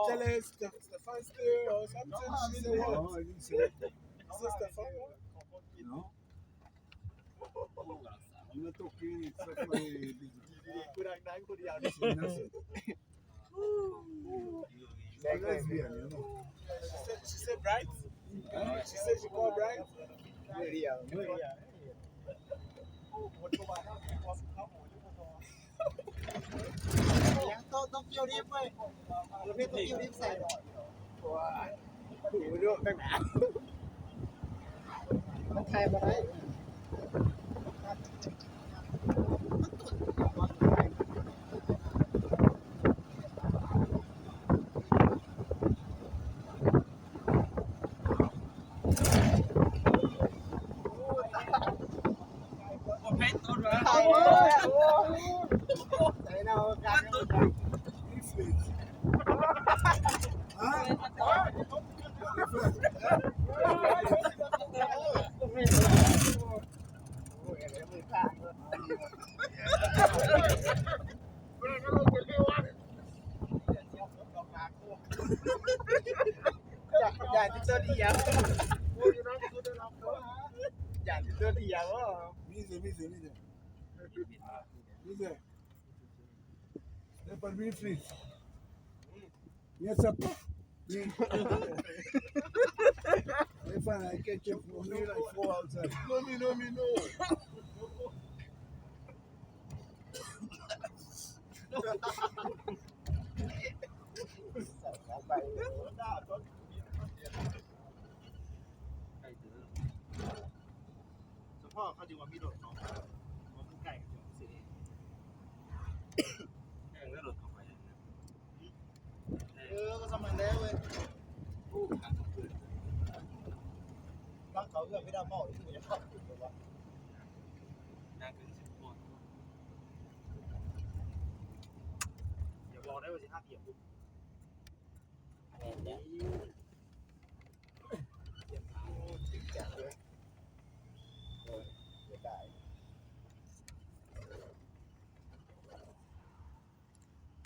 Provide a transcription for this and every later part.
Tell us the, the first day or something. She said, what? Is this the fire? No. On a toqué, ça fait des She said, she said bright. She said she called bright. Suppose ເຂົາຊິວ່າມີລົດເນາະ ເຂົາຄືໃກ້ກັນເນາະ ເອີ ກໍສ່ຳນັ້ນແຫຼະເວີຍ. ຫຼັງເຂົາເຮືອນໄປດຳເມົາ ຄືບໍ່ຢາກເຂົ້າຄືວ່າ ຢ່າບອກໄດ້ວ່າຊິຫາກຽບ. ແມ່ນແລ້ວ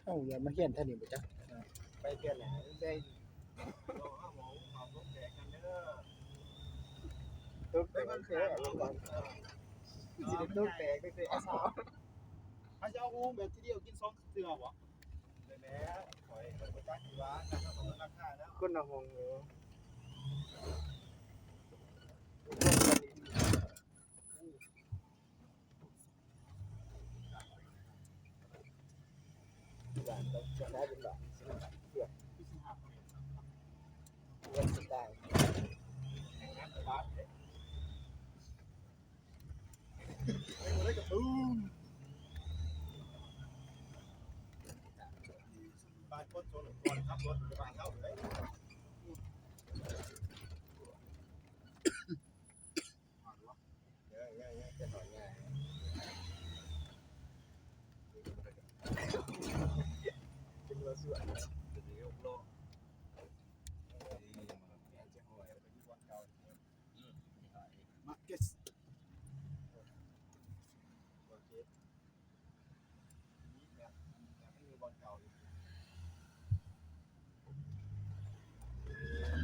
ເຮົາຢາກມາຮຽນແຖວນີ້ບໍ່ຈັກ ໄປເທື່ອໜ້າໄດ້ ຕົກແຕກ ຊິໄດ້ຕົກແຕກ ເຂົາເຈົ້າໂຮມແບບທີດຽວກິນສອງເທື່ອບໍ່? ແມ່ນແລ້ວ ຂ້ອຍ ຂ້ອຍບໍ່ຈັກຊິວ່າ ຄົນລະຫ້ອງເອີ.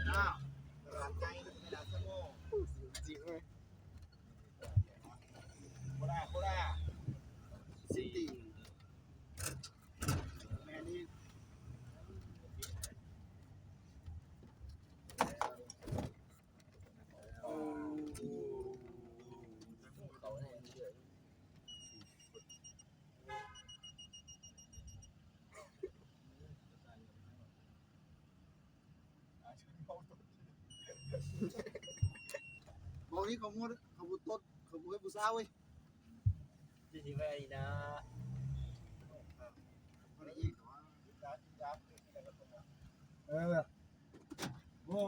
ອ້າວ ຕະຫຼາດໃຫຍ່ ຕະຫຼາດສະໂມ ຈິງເວີຍ ໂຄລາ ໂຄລາ ຊິຕີ ແມ່ນອີກ. ເວົ້ານີ້ເຂົາໝົດ ເຂົາບໍ່ຕົດ ເຂົາບໍ່ເຮັດຜູ້ສາວເວີຍ ຊິຊິໄວ້ນະ ເອີ ໂອ້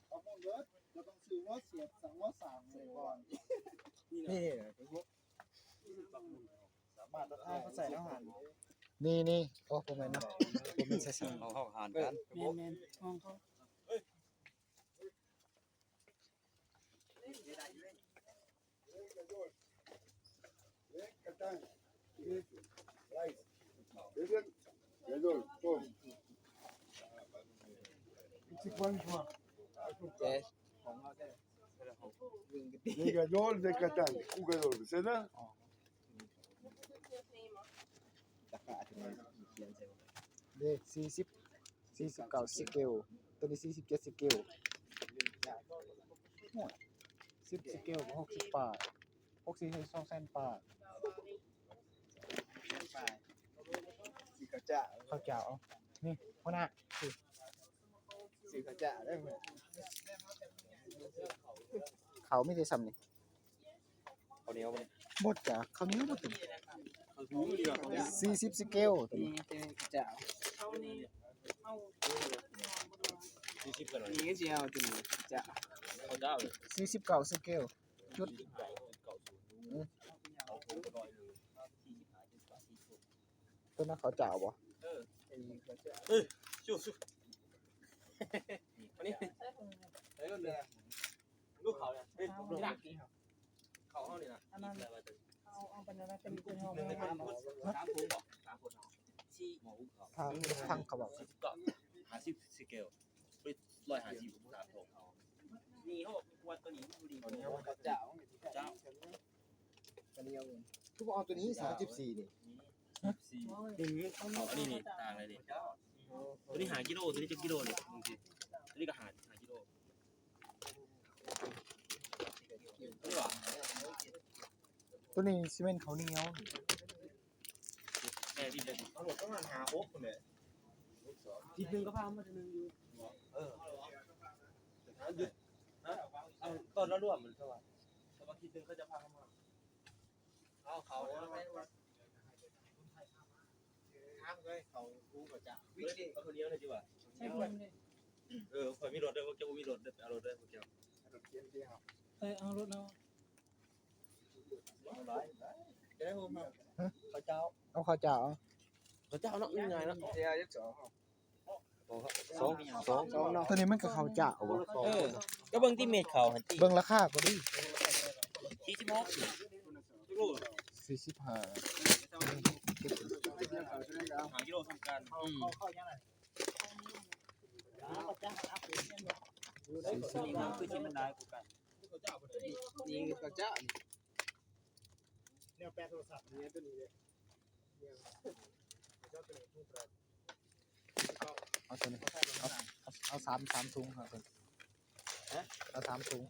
ເຮົາຕ້ອງຊື້ຫົວສຽບ ສັງຫົວສາມໃສ່ກ່ອນ. ນີ້ ນີ້ ສາມາດຕັດເອົາໃສ່ເຮົາຫັ້ນ ນີ້ ນີ້ ໂອ້ ບໍ່ແມ່ນເນາະ ບໍ່ແມ່ນໃສ່ຊັ້ນ ເຮົາ ເຮົາຫານກັນ ແມ່ນໆ ຫ້ອງເຂົາ זה גדול, זה קטן, הוא גדול, בסדר? ເດ້ ສີ່ສິບ ສີ່ສິບເກົ້າ ສະເກວ ໂຕນີ້ສີ່ສິບເຈັດ ສະເກວ ໂອ້ຍ ສິບ ສະເກວ ຫົກສິບປາຍ ຫົກສິບ ສອງແສນປາຍ ເຂົ້າເຈົ້າ ເອົາ ນີ້ ຫົວໜ້າ ຊື້ເຂົ້າເຈົ້າເດີ ເຂົ້າມີແຕ່ຊ່ຳນີ້ ເຂົ້າໜຽວບໍ່ນີ້ ບໍ່ຈ້າ ເຂົ້າໜຽວບໍ່ເຕັມ ເຂົ້າຫູມັນດີກວ່າເຂົ້າໜຽວ ສີ່ສິບ ສະເກວ ນີ້ເຈົ້າ ສີ່ສິບ ກໍໜ້ອຍ ນີ້ຊິເອົາຕົວນີ້ເຈົ້າ ເຂົ້າເຈົ້າ ສີ່ສິບເກົ້າ ສະເກວ ຈຸດ ຕົວນັ້ນເຂົ້າເຈົ້າບໍ່ ເອີ ເອີ ຊູໆ ອັນນີ້ ເອີ ລູກເຂົ້ານີ້ ເອີ ເຂົ້າເຮົານີ້ນະ ອັນນັ້ນ ເອົາ ເອົາໄປນັ້ນ ເປັນ ເປັນຫ້ອງ ສາມຄົນບໍ່ ສາມຄົນເຮົາ ສີ່ ທາງ ທາງເຂົາເວົ້າ ຫ້າສິບ ສະເກວ ຮ້ອຍຫ້າສິບ ສາມຖົງ ນີ້ເຮົາກວດຕົວນີ້ມັນບໍ່ດີ ເຈົ້າ ເຈົ້າ ຄືບໍ່ເອົາຕົວນີ້ ສາມສິບສີ່ ນີ້ ສາມສິບສີ່ ນີ້ ເອົາອັນນີ້ນີ້ ຕ່າງເລີຍນີ້ ຕົວນີ້ຫ້າກິໂລ ຕົວນີ້ຈັກກິໂລນີ້ ຕົວນີ້ກໍຫ້າ ຫ້າກິໂລ ຕົວນີ້ຊິແມ່ນເຂົ້າໜຽວ ແຕ່ທີ່ເດີນເອົາລົດປະມານຫ້າຫົກພຸ້ນແຫຼະ ທິດໜຶ່ງກໍພາມາເທື່ອໜຶ່ງຢູ່ ເອີ ເອົາ ຕອນລະລວມມັນເທົ່າວ່າ ແຕ່ວ່າທິດໜຶ່ງເຂົາຈະພາມາ ເອົາເຂົ້າ ເອົາເຂົ້າໜຽວເລີຍຕິວ່າ ເອີ ຂ້ອຍມີລົດເດີ ພວກເຈົ້າບໍ່ມີລົດເດີ ໄປເອົາລົດເດີພວກເຈົ້າ ເອີ ເອົາລົດເອົາ ເຂົ້າເຈົ້າ ເອົາເຂົ້າເຈົ້າ ເຂົ້າເຈົ້າເນາະ ງ່າຍເນາະ ສອງ ສອງ ສອງເນາະ ຕົວນີ້ມັນກໍເຂົ້າເຈົ້າບໍ່ ເອີ ກໍເບິ່ງຕິເມັດເຂົ້າຫັ້ນຕິ ເບິ່ງລາຄາກໍດີ ສີ່ສິບຫົກ ສີ່ສິບຫ້າ ຫ້າກິໂລສ່ຳກັນ ອືມ ສີ່ສິບຫ້າ ຄືຊິມັນຫຼາຍກວ່າກັນ ນີ້ເຂົ້າເຈົ້າ ແນວແປໂທລະສັບນີ້ຕົວນີ້ເດ້ ເອົາຕົວນີ້ ເອົາ ເອົາ ເອົາສາມ ສາມຖົງ ເອົາຕົວນີ້ ເອົາສາມຖົງ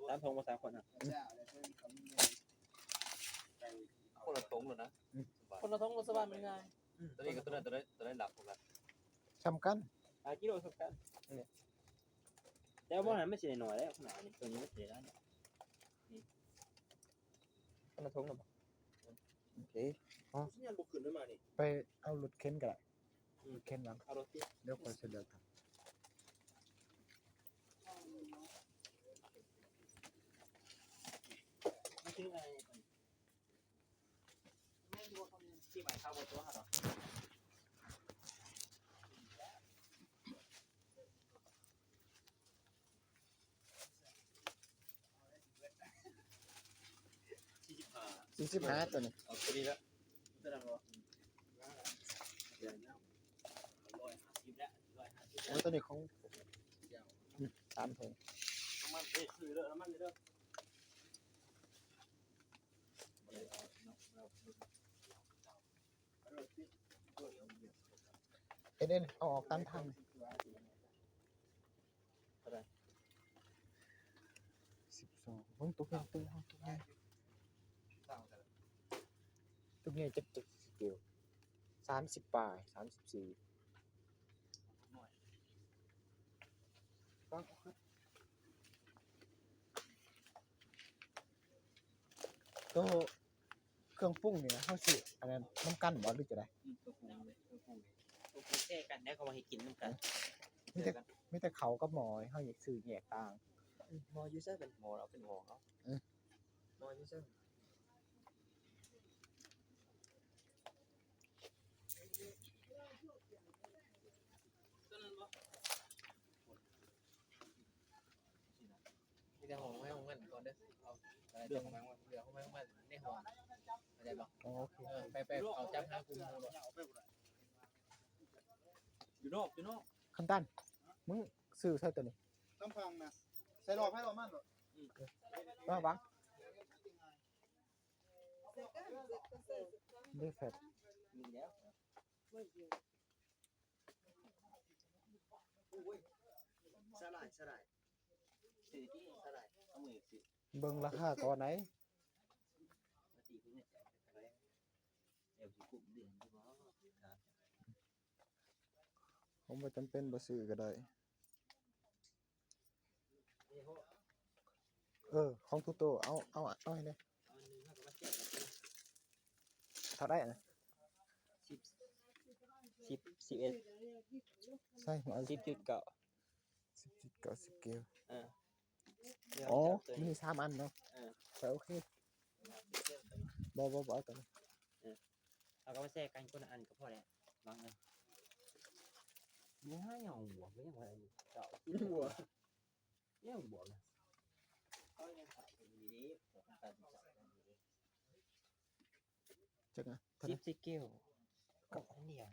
ສາມຖົງບໍ່ ສາມຄົນນະ ຄົນລະຖົງໂລດນະ ອືມ ຄົນລະຖົງ ລົດສະບາຍມັນງ່າຍ ອືມ ຕົວນີ້ກັບຕົວນັ້ນ ຕົວໃດ ຕົວໃດຫຼັກກວ່າກັນ ສ່ຳກັນ ຫ້າກິໂລສ່ຳກັນ ແຕ່ວ່າຫັ້ນມັນຊິໄດ້ໜ້ອຍແລ້ວ ຂະໜາດນີ້ ຕົວນີ້ມັນຊິໄດ້ຫຼາຍ ນີ້ ຄົນລະຖົງນະບໍ່ ໂອເຄ ເອົາ ສັນຍານບໍ່ຂຶ້ນເລີຍມານີ້ ໄປເອົາລົດເຂັນກໍໄດ້ ອືມ ເຂັນຫຼັງ ເອົາລົດຕິ ດຽວຂ້ອຍຊິເລືອກ ມັນຄືໄອ້ ທີ່ໝາຍຄາວບໍ່ຕົວເຮົາດອກ ສີ່ສິບຫ້າ ສີ່ສິບຫ້າ ຕົວນີ້ ເອົາຕົວນີ້ລະ ຕົວນັ້ນບໍ່ ຮ້ອຍຫ້າສິບແລ້ວ ຮ້ອຍຫ້າສິບ ໂອ້ ຕົວນີ້ຂອງ ອືມ ສາມຖົງ ນ້ຳມັນ ເອີ ຊື້ເດີ ນ້ຳມັນເດີ ເອັນ ເອັນ ເອົາອອກຕາມທາງ ເທົ່າໃດ ສິບສອງ ເບິ່ງຕົວໃຫຍ່ ຕົວໃຫຍ່ ຕົວໃຫຍ່ຈັກ ຈັກສະເກວ ສາມສິບປາຍ ສາມສິບສີ່ ໂຕ ເຄື່ອງປຸງນີ້ເຮົາຊິອັນນັ້ນນຳກັນບໍ່ ຫຼືຈັ່ງໃດ? ອືມ ເຄື່ອງປຸງ ເຄື່ອງປຸງ ເຄື່ອງປຸງແຊກັນ ແລ້ວເຂົາວ່າໃຫ້ກິນນຳກັນ ມີແຕ່ ແຊກັນ ມີແຕ່ເຂົ້າກັບໝໍ້ ເຮົາຢາກຊື້ແຍກຕ່າງ. ອືມ ໝໍ້ຢູ່ໃສ? ເປັນໝໍ້ເອົາ ເປັນໝໍ້ເອົາ. ເອີ ໝໍ້ຢູ່ໃສ? ໂຕນັ້ນບໍ່? ມີແຕ່ຫ້ອງໃຜຫ້ອງມັນກ່ອນເດີ. ເອົາ ເລືອກຂອງມັນ ເລືອກຂອງໃຜຂອງມັນໃນຫ້ອງ ເຂົ້າໃຈບໍ່? ໂອເຄ ເອີ ໄປ ໄປ ເຂົ້າຈັບຫາກຸ່ມໝູ່ໂລດ. ຢູ່ນອກ ຢູ່ນອກ. ຄຳຕັນ ມຶງຊື້ໃສ່ໂຕນີ້ ລຳພັງນະ ໃສ່ລໍ້ໃຜລໍ້ມັນໂລດ. ອືມ ວ່າບັງ ເດ້ແຟດ ມີແລ້ວ. ໂອ້ຍ ສາຫຼາຍ ສາຫຼາຍ ສາຫຼາຍ ເອົາມືຊື້. ເບິ່ງລາຄາກ່ອນໄດ໋. ແລ້ວຊິກຸ້ມເດືອນຢູ່ບໍ່? ຜົມວ່າຈຳເປັນບໍ່ຊື້ກໍໄດ້. ເອີ ຂອງທຸກໂຕ ເອົາ ເອົາ ເອົາໃຫ້ແດ່. ເທົ່າໃດນະ? ສິບ ສິບ ສິບເອັດ ໃສ່ຫົວ ສິບຈຸດເກົ້າ ສິບຈຸດເກົ້າ ສິບເກົ້າ. ເອີ ອໍ ມີສາມອັນເນາະ. ເອີ ໂອເຄ ບໍ່ ບໍ່ ບໍ່ເອົາໂຕນັ້ນ. ເອີ ເອົາກໍມາແຊກັນຄົນລະອັນກໍພໍແລ້ວ ວາງເລີຍ. ບໍ່ຫາຫຍັງບວກ ຍັງວ່າເຈົ້າ ບໍ່ ຍັງບວກນະ. ເອົາຍັງຂາຍຢູ່ນີ້ເດ້ ຂອງການສຶກສາຢູ່ນີ້ເດ້. ຈັກນະ ເທົ່າໃດ? ສິບສະເກວ ກັບອັນດຽວ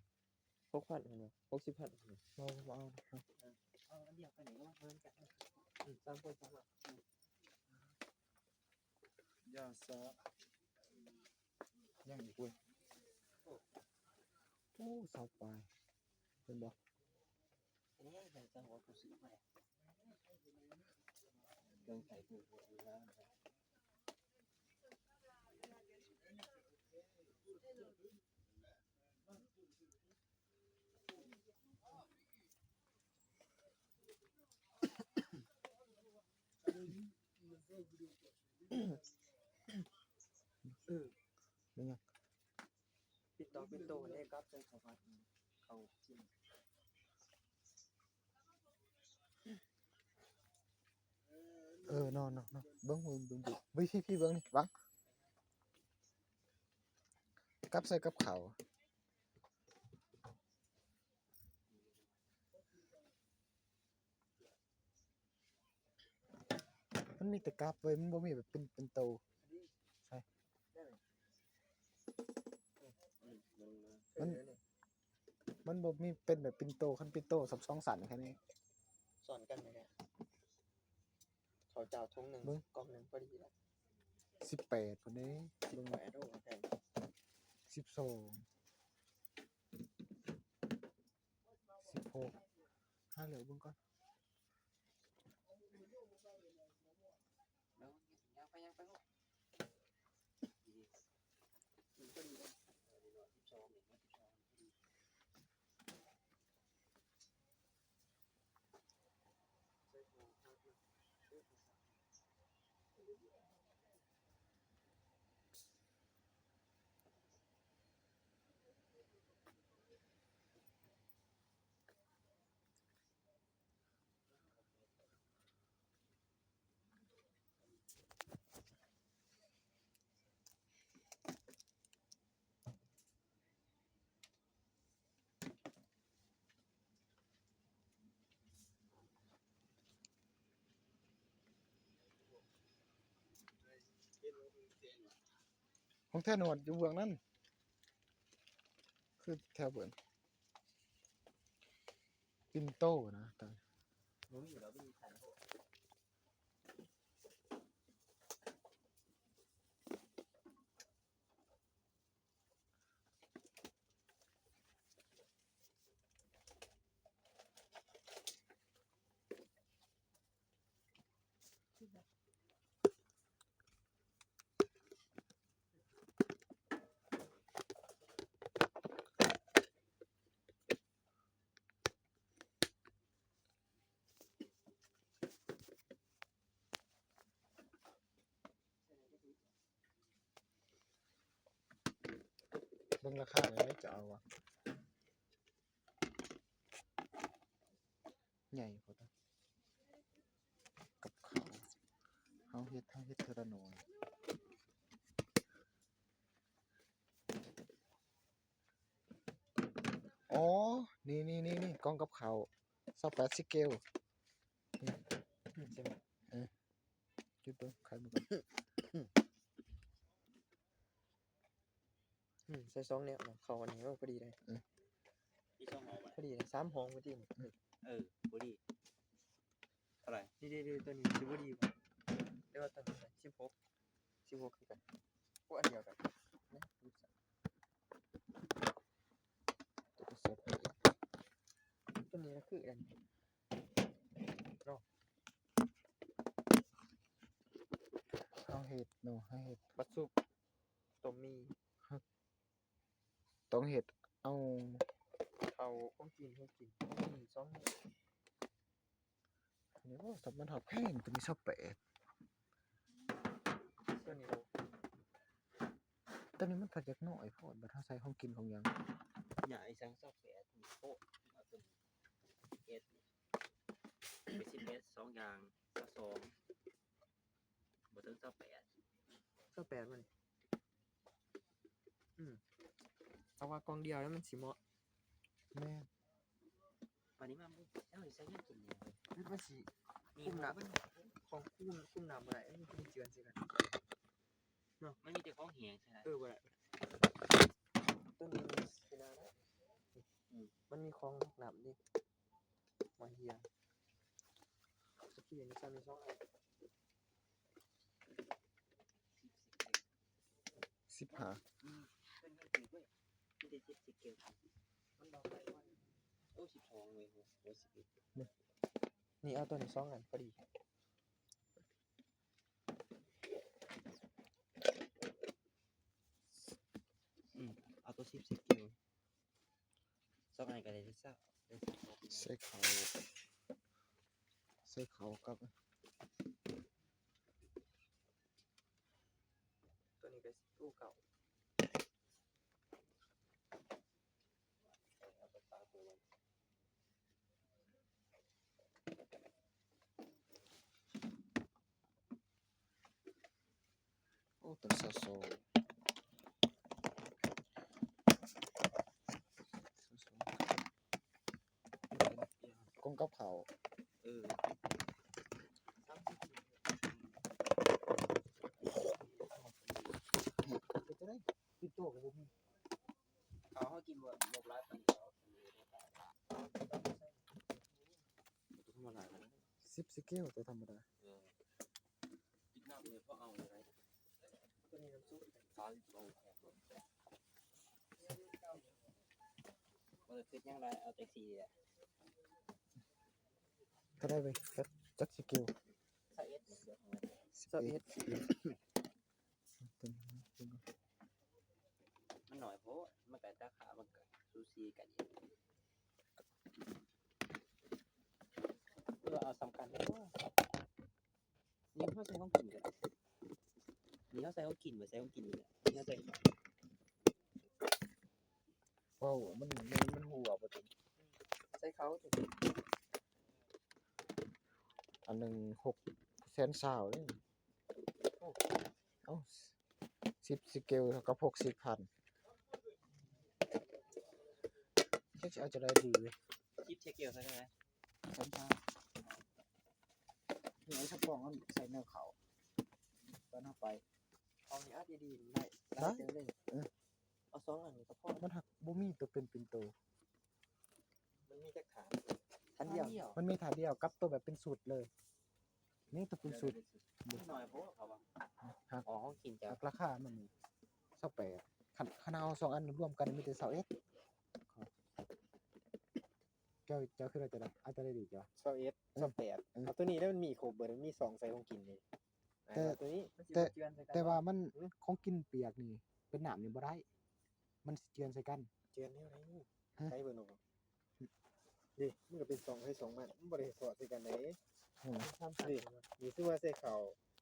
ຫົກພັນຫັ້ນນະ ຫົກສິບພັນ. ບໍ່ ບໍ່ເອົາ ເອີ ເອົາອັນດຽວກັນນີ້ ເອົາມາເພິ່ມກັນ. ອືມ ສາມຄົນສາມຮ້ອຍ. ອືມ ຢາສະ ຍັງອີກເວີຍ. ໂອ້ ຊາວປາຍ ເຫັນບໍ່? ເອີ ແຕ່ຈັ່ງວ່າກູຊື້ມາ ເຄື່ອງໃຊ້ກູບໍ່ໄດ້ລ້າງ. ເປັນຫຍັງ? ປິດຕອກເປັນໂຕເດ້ ກັບໃສ່ເຂົ້າຜັດ ເຂົ້າກິນ. ເອີ ເນາະ ເນາະ ເນາະ ເບິ່ງ ເບິ່ງ ເບິ່ງ ເບິ່ງ ພີ່ ພີ່ ເບິ່ງນີ້ ບັງ ກັບໃສ່ກັບເຂົ້າ. ມັນມີແຕ່ກັບເວີຍ ມັນບໍ່ມີແບບເປັນ ເປັນໂຕ. ໃສ່ ມັນ ມັນບໍ່ມີເປັນແບບປິ່ນໂຕ ຄັນປິ່ນໂຕສອງຊັ້ນແຄ່ນີ້ ຊ້ອນກັນນີ້ແຫຼະ. ເຂົ້າເຈົ້າຖົງໜຶ່ງ ເບິ່ງ ກ່ອງໜຶ່ງພໍດີລະ. ສິບແປດພຸ້ນເດ້ ເບິ່ງ ສິບແປດ ໂອ້ ແພງ. ສິບສອງ ສິບຫົກ ຫາເລືອກເບິ່ງກ່ອນ. ຂອງແທ້ໜວດຢູ່ເບື້ອງນັ້ນ ຄືແຖວເບິ່ງ ປິ່ນໂຕນະ. ເບິ່ງລາຄາແລ້ວຈະເອົາຫວາ? ໃຫຍ່ໂພດ ກັບເຂົ້າ ເຮົາເຮັດ ເຮົາເຮັດເທື່ອລະໜ່ວຍ. ອໍ ນີ້ໆໆໆ ກ່ອງກັບເຂົ້າ ຊາວແປດ ຊິເກວ ນີ້ ນີ້ໃຊ່ໄໝ? ເອີ ຈຸດເບິ່ງ ໄຂມັນກ່ອນ. ອືມ ໃສ່ສອງແນວເນາະ ເຂົ້າອັນນີ້ ໂອ້ ພໍດີເລີຍ. ເອີ ມີສອງຫ້ອງບໍ່? ພໍດີເລີຍ ສາມຫ້ອງພໍດີ. ເອີ ພໍດີ. ເທົ່າໃດ? ນີ້ເດ້ ໂຕນີ້ຊິບໍ່ດີບໍ່? ແຕ່ວ່າໂຕນີ້ສິບຫົກ ສິບຫົກຄືກັນ. ໂອ້ ອັນດຽວກັນນະ. ໂຕນີ້ລະຄືກັນເນາະ. ເຮົາເຮັດເນາະ ເຮົາເຮັດ ບັດສຸກ ຕົ້ມໝີ່ ເຮົາຕ້ອງເຮັດເອົາ ເຂົ້າ ຂອງກິນ ຂອງກິນ ຂອງກິນສອງ ນີ້ ໂອ້ ສັບມັນຫາກແພງ ໂຕນີ້ຊາວແປດ ໂຕນີ້ ໂຕນີ້ມັນພັດຢາກນ້ອຍໂພດ ບັດເຮົາໃສ່ຂອງກິນຂອງຫຍັງ ໃຫຍ່ຈັ່ງ ຊາວແປດ ໂອ້ ເອົາໂຕນີ້ ເອັດ ເປັນສິບເອັດ ສອງຢ່າງ ຊາວສອງ ບໍ່ເຖິງຊາວແປດ ຊາວແປດມັນ ອືມ ເພາະວ່າກ່ອງດຽວແລ້ວມັນຊິເໝາະ. ແມ່ນ ປານນີ້ມາ ເຮົາຊິໃຊ້ຫຍັງກິນແດ່? ມັນຊິຄຸມນ້ຳ ຂອງຄຸມ ຄຸມນ້ຳບໍ່ໄດ້ ມັນຊິເຈື່ອນໃສ່ກັນເນາະ ມັນມີແຕ່ຂອງແຫ້ງໃສ່ໄດ້. ເອີ ບໍ່ໄດ້ ໂຕນີ້ມັນຊິໜ້າໄດ້ ອືມ ມັນມີຂອງໜັກນ້ຳເດ້. ມາເຮຍ ສະກີນີ້ຊັ້ນສອງອັນ ສິບຫ້າ ອືມ ເປັນເງິນກີບເວີຍ ມີແຕ່ສິບ ສິບເກວ ມັນບໍ່ໄປວ່າ ໂອ້ ສິບສອງເວີຍ ໂອ້ ສິບເອັດ ນີ້ ນີ້ເອົາໂຕນີ້ສອງອັນ ພໍດີ. ອືມ ເອົາໂຕສິບ ສິບເກວ ສອງອັນກໍໄດ້ຊາວ ໄດ້ຊາວ ໃສ່ເຂົ້າ ໃສ່ເຂົ້າກັບ ໂຕນີ້ກໍ ໂອ້ ເຂົ້າ ໂອ້ ເປັນຊາວສອງ ຊາວສອງ ກົງກັບເຂົ້າ ເອີ ເຮັດຈັ່ງໃດ? ປິດໂຕກໍບໍ່ມີ ເຂົ້າເຮົາກິນບໍ່ ບໍ່ຫຼາຍປານໃດ ທຳມະດາ ສິບສະເກວ ແຕ່ທຳມະດາ ເອີ ກິນນ້ຳເລີຍ ພໍເອົາເລີຍ ໂຕນີ້ນ້ຳຊຸບ ສາມສິບສອງ ບໍ່ໄດ້ຄິດຫຍັງຫຼາຍ ເອົາແຕ່ສີ່ແຫຼະ ເທົ່າໃດເວີຍ? ຈັກ ຈັກສະເກວ? ຊາວເອັດ ຊາວເອັດ ຊາວເອັດ ມັນໜ້ອຍໂພດ ມັນກະລາຄາມັນກະສູສີກັນ ເອີ ເອົາສ່ຳກັນເດີ ນີ້ເຮົາໃສ່ຂອງກິນກໍໄດ້ ນີ້ເຮົາໃສ່ຂອງກິນ ບໍ່ໃສ່ຂອງກິນນີ້ແຫຼະ ນີ້ເຮົາໃສ່ ເວົ້າ ມັນ ມັນ ມັນຮົ່ວບໍ່ເຕັມ ໃສ່ເຂົ້າ ອັນໜຶ່ງຫົກແສນຊາວເດ້ ໂອ້ ເອົ້າ ສິບສະເກວເທົ່າກັບຫົກສິບພັນ ຈັກຊິເອົາຈັ່ງໃດດີເວີຍ ສິບສະເກວເທົ່າໃດ? ແສນຊາວ ນີ້ເອົາສະປອງ ເອົາໃສ່ເນື້ອເຂົ້າ ຕອນເຮົາໄປ ເອົານີ້ອັດດີໆ ໄດ້ ໄດ້ເຕີມເລີຍ ເອີ ເອົາສອງອັນນີ້ກໍພໍ ມັນຫາກບໍ່ມີໂຕເປັນປິ່ນໂຕ ມັນມີຈັກຖານ? ຖານດຽວ ຖານດຽວ ມັນມີຖານດຽວກັບໂຕແບບເປັນຊຸດເລີຍ ນີ້ໂຕເປັນຊຸດ ເປັນຊຸດ ໜ້ອຍໂພດເຂົາວ່າ ຮະ ອໍ ເຮົາກິນຈາກ ລາຄາມັນນີ້ຊາວແປດ ຄັນ ຄັນເຮົາເອົາສອງອັນລວມກັນມີແຕ່ຊາວເອັດ ເຈົ້າ ເຈົ້າຄິດວ່າຈະໄດ້ ອາດຈະໄດ້ດີກວ່າ ຊາວເອັດ ເອີ ຊາວແປດ ເອີ ເອົາໂຕນີ້ແລ້ວມັນມີຄົບເບິດ ມີສອງໃສ່ຂອງກິນນີ້ ແຕ່ ແຕ່ວ່າມັນ ຂອງກິນປຽກນີ້ ເປັນນ້ຳນີ້ບໍ່ໄດ້ ມັນຊິເຈື່ອນໃສ່ກັນ ເຈື່ອນແນວໃດ? ຮະ ໃສ່ເບິ່ງດູ ນີ້ ມັນກໍເປັນສອງໃຜສອງມັນ ມັນບໍ່ໄດ້ສອດໃສ່ກັນເດ້ ນີ້ ນີ້ຄືວ່າໃສ່ເຂົ້າ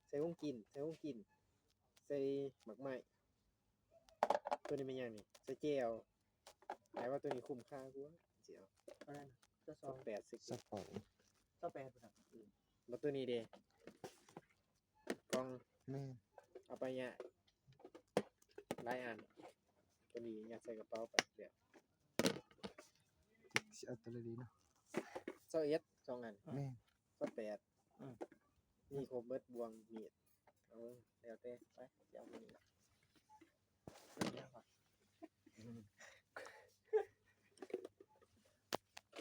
ໃສ່ຂອງກິນ ໃສ່ຂອງກິນ ໃສ່ໝາກໄມ້ ໂຕນີ້ແມ່ນຫຍັງນີ້? ໃສ່ແຈ່ວ ອ້າຍວ່າໂຕນີ້ຄຸ້ມຄ່າກວ່າ ຊິເອົາ ອັນນັ້ນ ຊາວສອງ ແປດສິບ ຊາວສອງ ຕົວນີ້ເດ ກ່ອງ ແມ່ນ ເອົາໄປຍາກຫຼາຍອັນ ຕົວນີ້ຍັດໃສ່ກະເປົາໄປແລ້ວ ຊິເອົາຕົວໃດດີເນາະ ຊາວເອັດ ສອງອັນ ແມ່ນ ຊາວແປດ ອືມ ມີຄົບເບິດ ບ່ວງ ມີດ ເອົາແລ້ວແຕ່ ໄປ ຊິເອົາຕົວນີ້ລະ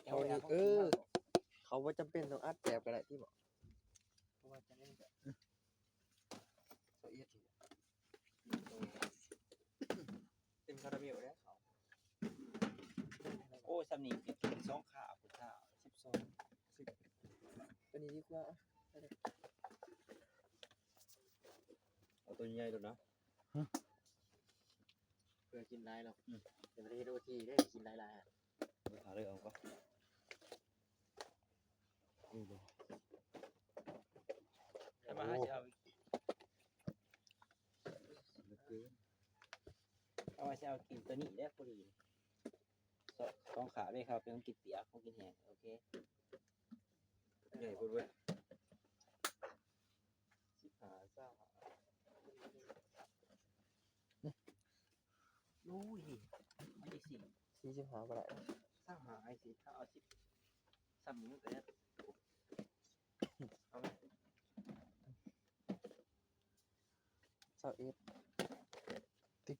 ເອົານີ້ ເອີ ເຂົາບໍ່ຈຳເປັນຕ້ອງອັດແປບກໍໄດ້ຕິເບາະ ເພາະວ່າຈັ່ງໃດກໍຊາວເອັດ ເຕັມຄາຣາເມວແລ້ວເຂົາ ໂອ້ ຊ່ຳນີ້ກິນສອງຄາບພຸ້ນ ສິບສອງ ສິບ ຕົວນີ້ດີກວ່າ ເອົາຕົວໃຫຍ່ໂລດນະ ເພື່ອກິນຫຼາຍເນາະ ອືມ ເປັນປະເທດໂອທີເດ້ ກິນຫຼາຍໆ ເອົາເລີຍ ເອົາກ່ອນ ນີ້ເດ້ ແຕ່ວ່າເຮົາຊິເອົາ ເຫຼືອເກີນ ເອົາວ່າຊິເອົາກິນຕົວນີ້ແຫຼະ ພໍດີ ສອງ ສອງຂາເລີຍ ເຂົາເປັນຂອງກິນປຽກ ຂອງກິນແຫ້ງ ໂອເຄ ໃຫຍ່ໂພດເວີຍ ສິບຫ້າ ຊາວຫ້າ ໂອ້ຍ ອັນນີ້ສີ່ ສີ່ສິບຫ້າບໍ່ໄດ້ ຊາວຫ້າ ອັນນີ້ສີ່ ຖ້າເອົາສິບ ຊ່ຳນີ້ມັນກໍໄດ້ ເອົາໄປ ຊາວເອັດ ຕິກ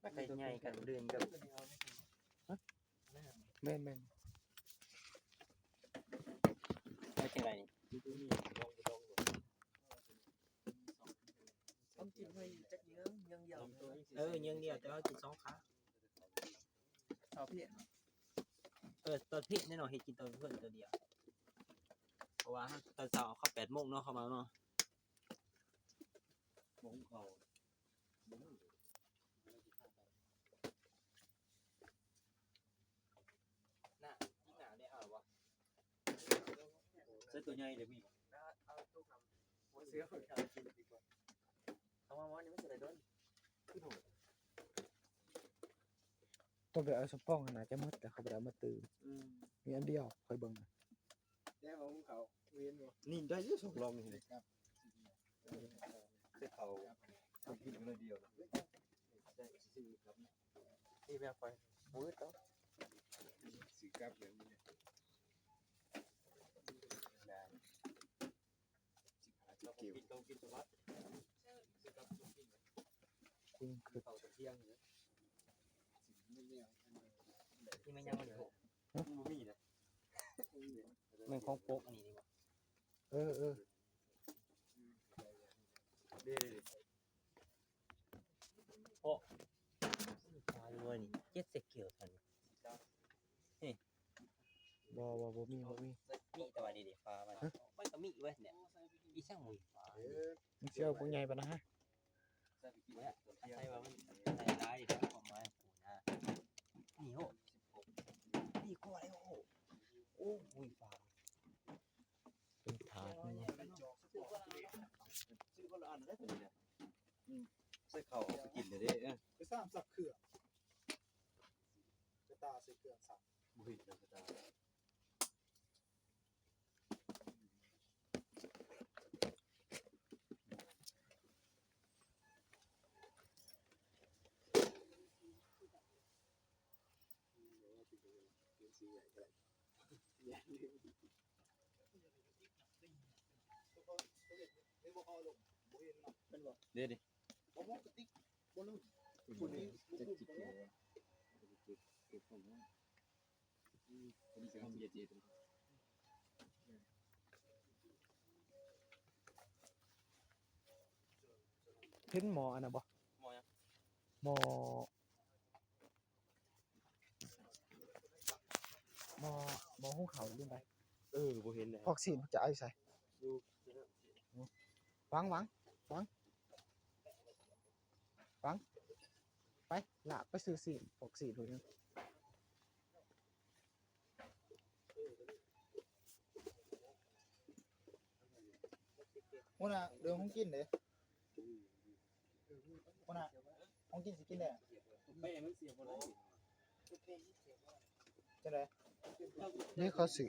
ມັນກໍໃຫຍ່ກັນເລື່ອງກັນ ຮະ ແມ່ນໆ ເອົາຈັ່ງໃດນີ້ ເຮົາກິນໃຫ້ຈັກເຍືອງ ເຍືອງດຽວ ເອີ ເຍືອງດຽວ ແຕ່ວ່າກິນສອງຄາບ ເສົາເພດ ເອີ ຕອນເພດແນ່ນອນ ເຮັດກິນຕອນເພິ່ນຕົວດຽວ ເພາະວ່າຕອນເຊົ້າເຂົາແປດໂມງເນາະ ເຂົາມາເນາະ ໝໍງເຂົາ ໜ້າ ອີກໜ້າໄດ້ເອົາບໍ່ ໃສ່ຕົວໃຫຍ່ເດ ມີບໍ່ ເອົາຕູ້ນຳ ບໍ່ເຊື່ອ ເອົາກິນດີກວ່າ ເອົາມາ ມານີ້ມັນຊິໄດ້ດົນ ຄືໂດດ ຕ້ອງໄປເອົາສະປອງຫັ້ນນະ ຈະໝົດ ແຕ່ເຂົາບໍ່ໄດ້ເອົາມາຕື່ມ ອືມ ມີອັນດຽວ ຂ້ອຍເບິ່ງ ແຕ່ວ່າຂອງເຂົາເຫັນບໍ່ ນີ້ໄດ້ຢູ່ສອງລອງນີ້ ໃສ່ເຂົ້າ ເຂົາກິນມື້ດຽວ ໄດ້ສີ່ກັບ ນີ້ແມ່ຂ້ອຍບໍ່ອຶດດອກ ສີ່ກັບ ແບບນີ້ແຫຼະ ໄດ້ ສິບຫ້າ ເຈົ້າກິນ ເຈົ້າກິນສະຫວັດ ກິນຄື ເຂົ້າຕອນທ່ຽງເລີຍ ນີ້ແມ່ນຫຍັງມັນໂຫ ມັນບໍ່ມີນະ ແມ່ນຂອງໂປະ ອັນນີ້ນີ້ບໍ່ ເອີໆ ເດ້ໆ ໂອ້ ປາດ້ວຍນີ້ ເຈັດເຊັກເກີລທັນ ນີ້ ບໍ່ ບໍ່ ບໍ່ມີ ບໍ່ມີ ມີແຕ່ວ່ານີ້ເດ້ ປາມັນ ຮະ ມັນກໍມີເວີຍ ນີ້ ອີ່ຫຍັງບໍ່ມີປາ ເອີ ມັນຊິເອົາພວກໃຫຍ່ປານນັ້ນ ຮະ ໃສ່ວ່າມັນໃສ່ຫຼາຍເດ້ ຄວາມໝາຍຂອງກູນະ ນີ້ໂຫ ນີ້ກໍໄດ້ໂຫ ໂອ້ຍ ປາ ເປັນຖາດມັນ ຊື້ຄົນລະອັນໄດ້ຕົວນີ້ນະ ອືມ ໃສ່ເຂົ້າເອົາໄປກິນເລີຍເດ້ ເອີ ໄປສ້າງສັກເຄື່ອງ ກະຕ່າໃສ່ເຄື່ອງສັກ ບໍ່ເຫັນແລ້ວກະຕ່າ ເດ້ໆ ເຫັນໝໍ້ອັນນັ້ນບໍ່? ໝໍ້ຫຍັງ? ໝໍ້ ໝໍ້ຫຸງເຂົ້າ ລືມໄປ. ເອີ ບໍ່ເຫັນເລີຍ. ພອກຊີ້ນຈະເອົາໃສ່? ຢູ່ ວາງ ວາງ ວາງ ວາງ. ໄປ ລາກໄປຊື້ຊີ້ນ ພອກຊີ້ນພຸ້ນ. ຫົວໜ້າ ເລື່ອງຂອງກິນເດ້. ຫົວໜ້າ ຂອງກິນຊິກິນແດ່. ແປ້ງມັນເສຍບໍ່ໄດ້. ຈັ່ງໃດ? ນີ້ເຂົາຊື້.